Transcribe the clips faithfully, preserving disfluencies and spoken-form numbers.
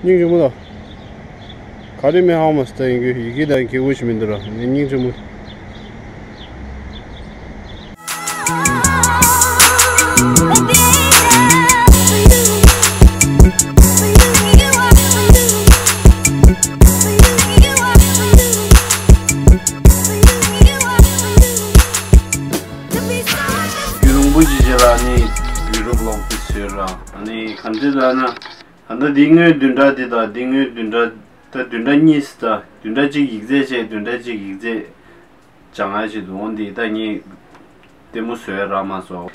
སྙིང་རྗེ་མོ་ལ། ག་རེ་མེད་ཧ་མ་སི་ད་ཡིན་གྱི་ཡི་གེ་དང་སྐད་འགོད་ཞིག་མི་འདུག་ར། ངས་སྙིང་རྗེ་མོ། རྒྱུན་རིང་པོ་ཅིག་རྗེས་ལ་ནི་ཡུ་རོབ་ལོག་པའི་ཟེར་ར། ཨ་ནི་ག་འདྲ་ལབ་ན། ད་ལྟ་འདི་སྔོན་བདུན་ཕྲག་འདི་དང་འདི་སྔོན་བདུན་ཕྲག་ད་བདུན་ཕྲག་གཉིས་ད་བདུན་ཕྲག་གཅིག་ཡིག་ཚད་བྱས་བདུན་ཕྲག་གཅིག་ཡིག་ཚད་སྦྱང་ཡ་ཞིག་འདུག་འོ་འདི་ད་ངས་ལྟད་མོ་བཟོས་རག་མ་སོང་།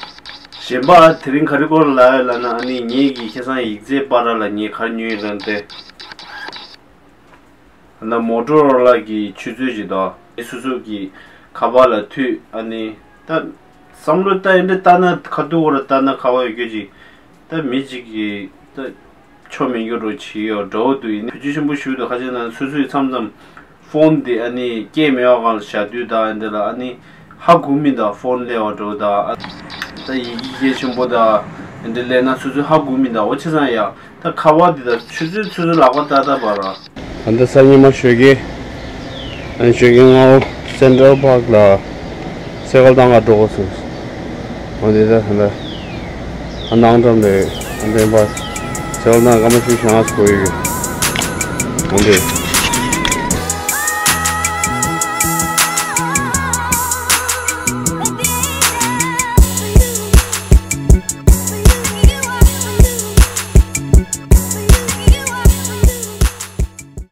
གཞན་པ་དེ་རིང་ག་རེ་སྐོར་ལ་ལབ་ཡོད་ལབ་ན། ཨ་ནི་ངེད་ཀྱི་ཁ་སང་ཡིག་ཚད་པར་ལ་ངས་ག་རེ་ཉོས་ཡོད་ལབ་ན་དེ། ད་མོ་ཊོ་རོ་ལ་གི་ཆུ་ཚོད་ཅིག་དང་། ཨེ་སོ་སོ་གི་ཁ་པར་ལ་མཐུད། ཨ་ནི་ད་བསམ་བློ་ད་ཡིན་འདྲ་ལྟ་ན་ཁ་ཐུག་པོ་ར་ལྟ་ན་ཁ་པར་ཡོད་རྒྱུ་ཅིག་ད་མི་གཅིག་གི་ད་ཆོ་མེད་རྒྱུ་རོ་ཅིག་ཡོད་འདྲ་བོ་འདུག་ཡིན་ན་བེད་སྤྱོད་ཆེན་པོ་ཞུ་འདུག་ཁ་ཅིག་ན་སོ་སོའི་མཚམས་མཚམས་ཕོན་དེ་ཨ་ནི་སྐད་མེད་པ་སྒང་ལ་བཞག་དུས་ད་ཨ་འདི་ལ་ཨ་ནི་ཧ་གོ་མི་འདུག་ཕོན་སླེབས་པ་འདྲ་བོ་ད། ཨ་ད་ཡི་གེ་གལ་ཆེན་པོ་ད་ཨ་འདི་སླེབས་ན་སོ་སོས་ཧ་གོ་མི་འདུག་འོ་བྱས་ཙང་ཡ། ད་ཁ་པར་འདི་དང་ཆུ་ཚོད་ཆུ་ཚོད་ལག་པ་ཏག་ཏག་པ་ར། ད་ལྟ་སང་ཉིན་མ་ཞོགས་ཀས། ཨ་ནི་ཞོགས་ཀས་སྔ་པོ་སེན་ཊརལ་པཱག་ལ་སེ་ཀལ་བཏང་ག་འགྲོ་དགོས་སོང་། འོ་དེ་ད་ད་ལྟ་ཨ་ནང་འགྲམ་ལས་ཨ་འདྲེན་པ་སེ་ཀལ་བཏང་སྐར་མ་བཅུ་ཞེ་ལྔ་ཙམ་འགོར་ཡོད། འོ་དེ།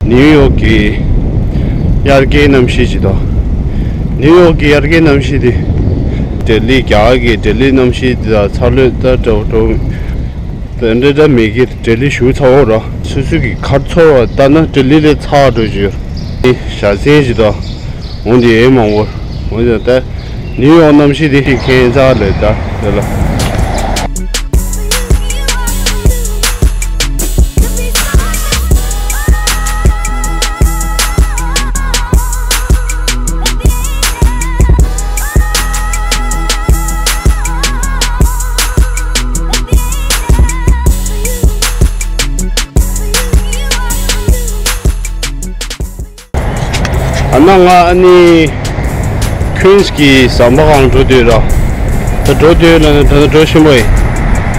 ནིའུ་ཡོག་གི་དབྱར་ཁའི་གནམ་གཤིས་ཅིག་དང་། ནིའུ་ཡོག་གི་དབྱར་ཁའི་གནམ་གཤིས་དེ། ལྡི་ལི་རྒྱ་གར་གྱི་ལྡི་ལི་གནམ་གཤིས་དེ་དང་འཚར་ལོངས་ད་འདྲ་འདྲ་འདྲ་འདྲ་མེད་ཀི། ལྡི་ལི་ཞེ་པོ་ཚ་པོ་ར། སོ་སོ་གི་ཁ་ཚོར་བ་ལྟར་ན་ལྡི་ལི་ལས་ཚ་འགྲོ་རྒྱུ་ཡོད། ནི་བྱ་སེན་ཅིག་དང་། འོ་འདི་ཨེ་མང་པོ། འོ་འདི་ད། ནིའུ་ཡོག་གནམ་གཤིས་དེ་ཁྱད་མཚར་ལས་ད་དེ་ལ། ཨ་ན་ང་ཨ་ནི་ཁུན་སི་གི་ཟམ་པ་སྒང་འགྲོ་འདོད་ར། ད་འགྲོ་འདོད་ལ་ནི་ད་ནི་འགྲོ་བཞིན་པ་ཡིན།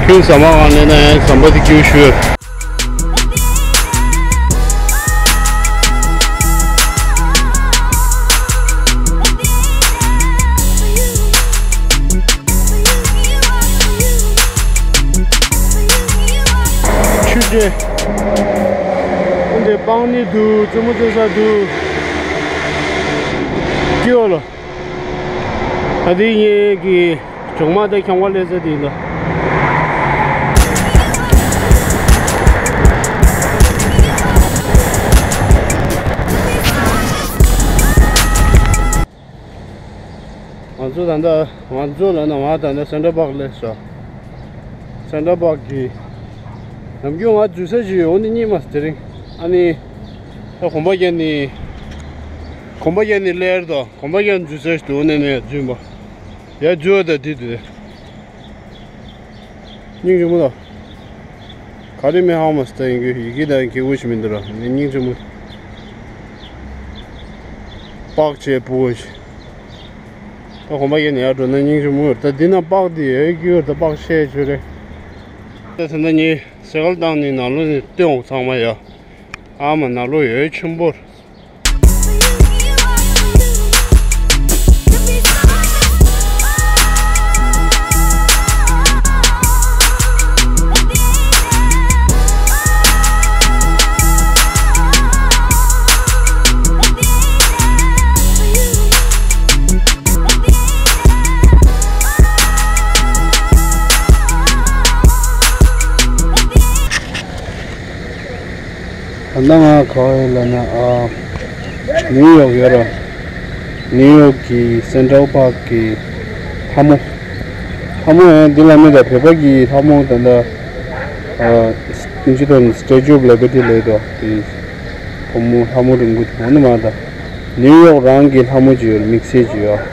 ཁུན་སི་ཟམ་པ་སྒང་སླེབས་ན་ཡང་ཟམ་པ་དེ་སྐྱིད་པོ་ཞེ་པོ་ཡོད། ཆུ་ཆེ། འདི་སྤང་ནི་འདུག་རྩེད་མོ་རྩེ་ས་འདུག་སྐྱིད་པ་ལ། ད་དེ་ངེད་ཀྱི་གྲོག་མ་དང་ཁྱང་བ་ལས་ས་དེ་ཡིན་ལ། ང་ཚོ་ད་ལྟ་ང་ཚོ་ལ་ན་ང་ད་ལྟ་སེན་ཊརལ་པཱག་སླེབས་སོང་། སེན་ཊརལ་པཱག་གི་ནམ་རྒྱུན་ང་འཛུལ་ས་ཞིག་ཡོད་འོ་འདི་རྙེད་མ་སོང་དེ་རིང་། ཨ་ནི་ད་གོམ་པ་རྒྱག་ནི་གོམ་པ་རྒྱག་ནི་སླེབས་དོ། གོམ་པ་རྒྱག་འཛུལ་ས་ཞིག་འདུག་འོ་ནས་ནས་འཛུལ་པ་ཡ་འཛུལ་བ་ད་དེ་དེ། སྙིང་རྗེ་མོ་ལ། ག་རེ་མེད་ཧ་མ་སི་ད་ཡིན་གྱི་ཡི་གེ་དང་སྐད་འགོད་ཞིག་མི་འདུག་ར། ངས་སྙིང་རྗེ་མོ། པགས་ཆེ་ཕྲུ་གུ་ཞིག་ད་གོམ་པ་ཡན་ཡར་འགྲོ་ན་སྙིང་རྗེ་མོ་ཡོད། ད་འདི་ན་པགས་འདི་ཡོད་ཀྱི་ཡོད། ད་པགས་ཆེ་ཆེ་རེད། ད་ད་ལྟ་ངས་སེ་ཀལ་བཏང་ནས་ནང་ལོགས་ནས་བཏོན་འོང་ཚང་མ་ཡ། ཨ་མ་ནང་ལོགས་ཡོད་ཆེན་པོ། ད་ལྟ་ང་ག་པར་ཡོད་ལབ་ན། ཨ། ནིའུ་ཡོག་ཡོད་ར། ནིའུ་ཡོག་གི་སེན་ཊརལ་པཱག་གི་ལྷ་མོ། ལྷ་མོ་ཡང་འདི་ལ་མེད་ད། བོད་པ་གི་ལྷ་མོ་ད་ལྟ། ཨ། ཨིན་ཇི་དང་Statue of Liberty ལབ་དོ། དེ་བུ་མོ་ལྷ་མོ་རིང་པོ་དེ་འོ་ནི་མ་ད། ནིའུ་ཡོག་རང་གི་ལྷ་མོ་ཅིག་ཡོད། དམིགས་བསལ་ཅིག་ཡོད།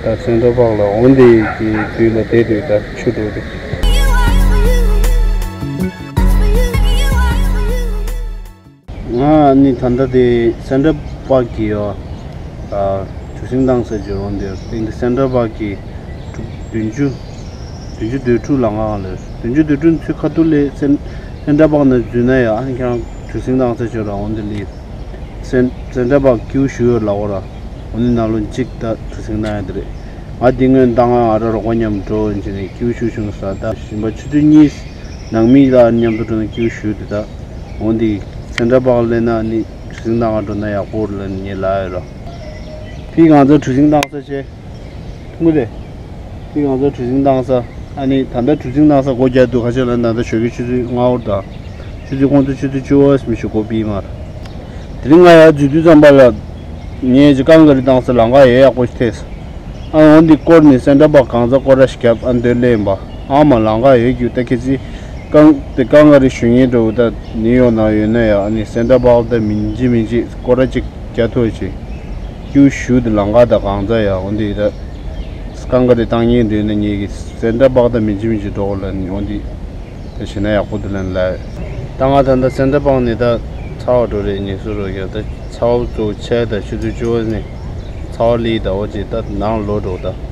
ད་སེན་ཊརལ་པཱག་ལ་འོ་འདི་གི་དུས་ལ་བསྡད་དུས་ད་ཆུ་འགྲོ་དུས། ཨ་ནི་ད་ལྟ་དེ་སེན་ཊར་པཱག་གི་ཡོ་ཨ་གྲུ་གཟིངས་བཏང་ས་ཅིག་ཡོང་དེ་དེང་དུ་སེན་ཊར་པཱག་གི་དྲུག་བདུན་ཅུ་བདུན་ཅུ་དོན་དྲུག་ལམ་ཁ་ལ་བདུན་ཅུ་དོན་དྲུག་ཚུར་ཁ་ཐུག་ལས་སེན་སེན་ཊར་པཱག་ནང་འཛུལ་ན་ཡང་ཁྱེད་རང་གྲུ་གཟིངས་བཏང་ས་ཅིག་ར་འོང་དེ་ལས། སེན་སེན་ཊར་པཱག་ཀིའུ་ཞུ་ཡོད་ལ་འོ་ར། འོ་ནི་ནང་ལོ་གཅིག་ད་གྲུ་གཟིངས་གནང་ཡ་དེ་རེད། ང་འདི་སྔོན་བཏང་ང་ང་ར་རོགས་པ་མཉམ་འགྲོ་ཡིན་ཅི་ནས་ཀིའུ་ཞུ་བྱུང་ས་ད་ཞིམ་པ་ཆུ་ཚོད་གཉིས་ནང་མི་ལ་མཉམ་དུ་འགྲོ་ནས་ཀིའུ་ཞུ་དེ་ད། འོ་འདི་སེན་ཊར་པཱག་ལས་ན་ནི་གྲུ་གཟིངས་བཏང་ང་འགྲོ་ན་ཡག་པོ་རེད་ལ་ནི་ངས་ལབ་ཡོད་ར། ཕི་གང་ཚོ་གྲུ་གཟིངས་བཏང་ས་ཆེ། ཐུང་རེད། དེ་ང་ཚོ་གྲུ་གཟིངས་བཏང་ས། ཨ་ནི་ད་ལྟ་གྲུ་གཟིངས་བཏང་ས་སྒོ་རྒྱག་དུས་ཁ་ཤས་ལ་ད་ལྟ་ཞོགས་ཀའི་ཆུ་ཚོད་ལྔ་པོ་དང་། ཆུ་ཚོད་ཁོང་ཚོ་ཆུ་ཚོད་བཅུ་པ་མི་ཞིག་སྒོ་ཕྱེ་མ་རེད། དེ་རིང་ང་ཡར་འཛུལ་དུས་ཙམ་པ་ལ། ངས་ཅིག་ཀང་ག་རི་བཏང་ས་ལམ་ཁ་ཡག་ཡག་པོ་ཞིག་ཐེབས་སོང་། ཨ་འོ་འདི་སྐོར་ནས་སེན་ཊར་པཱག་གང་ཚ་སྐོར་ར་ཞིག་བརྒྱབ་ཨ་འདོད་ལེན་པ། ཨ་མ་ལམ་ཁ་ཡོད་རྒྱུ་ད་ཁྱེད་ཚིག་ཀང་དེ་ཀང་ག་རི་ཞུ་ངེས་འགྲོ་ད་ནིའུ་ཡོག་ནང་ཡོད་ན་ཡ་ཨ་ནི་སེན་ཊར་པཱག་ད་མིན་ཅི་མིན་ཅི་སྐོར་ར་ཅིག་རྒྱ་ཐོ་ཆེ། ཀིའུ་ཞུ་དེ་ལམ་ཁ་དང་གང་ཚ་ཡ་འོ་འདི་ད། ཀང་ག་རི་བཏང་ཉེན་འདོད་ན་ངེད་ཀྱི་སེན་ཊར་པཱག་ད་མིན་ཅི་མིན་ཅི་འགྲོ་ལ་ནི་འོ་འདི་ད་བྱེད་ན་ཡག་པོ་འདུག་ལན་ལ། ད་ང་ད་ལྟ་སེན་ཊར་པཱག་ནས་ད་ཚ་བ་འགྲོ་རེད་ཉེ་སུ་རོ་ཡ་ད་ཚ་བ་གཙོ་བོ་ཆེ་ད་ཆུ་ཚོད་བཅུ་པ་ནས་ཚ་བ་ལི་ད་འོ་ཅི་ད་ནང་ལོ་འགྲོ་ད།